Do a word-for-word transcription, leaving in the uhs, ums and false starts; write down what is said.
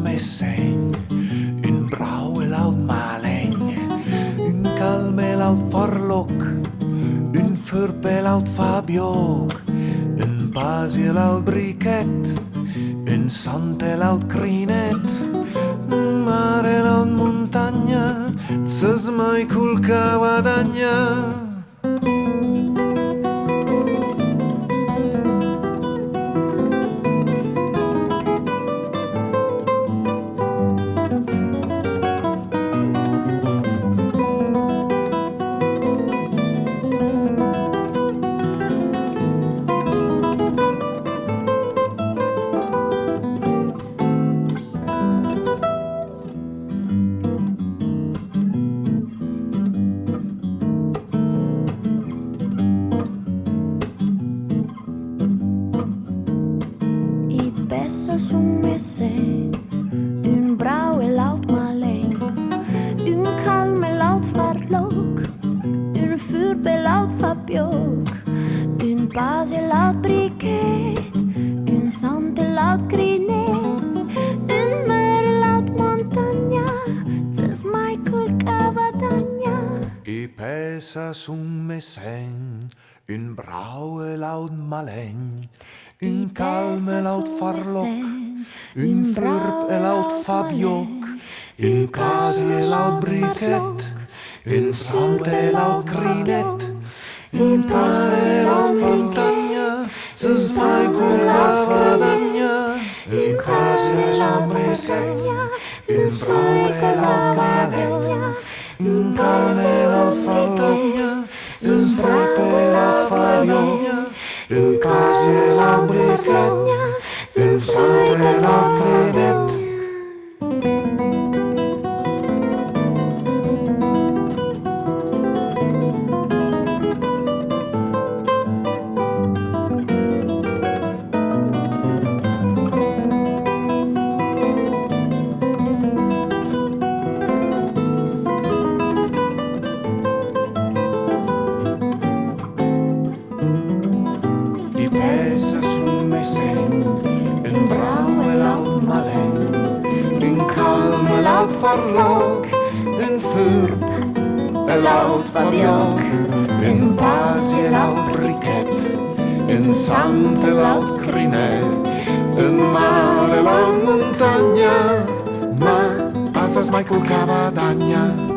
Messegn, un brau e l'aut malegn, un calm e l'aut farlòch, un furb e l'aut fabiòch, un basi e l'aut brichèt, un sant e l'aut crinèt, un mar e l'aut montagna, sas mai col ch'a vadagna. I pes a son messegn, un brau e l'aut malegn, un calm e l'aut farlòch, un furb e l'aut fabiòch, un basi e l'aut brichèt, un sant e l'aut crinèt, un mar e l'aut montagna, sas mai col ch'a vadagna. I pes a son messegn, un brau e l'aut malegn, un calm e l'aut farlòch, un furb e l'aut fabiòch, un basi e l'aut brichèt, un sant e l'aut crinèt, un mar e l'aut montagna, sas mai col ch'a vadagna, i pes a son messegn, un brau e l'aut malegn, un calm e l'aut farlòch, un furb e l'aut fabiòch, un basi e l'aut brichèt, un sant e l'aut crinèt. I pes a son messegn, un brau e l'aut malegn, un calm e l'aut farlòch, un furb e l'aut fabiòch, un basi e l'aut brichèt, un sant e l'aut crinèt, un mar e l'aut montagna, ma a sas mai col ch'a vadagna.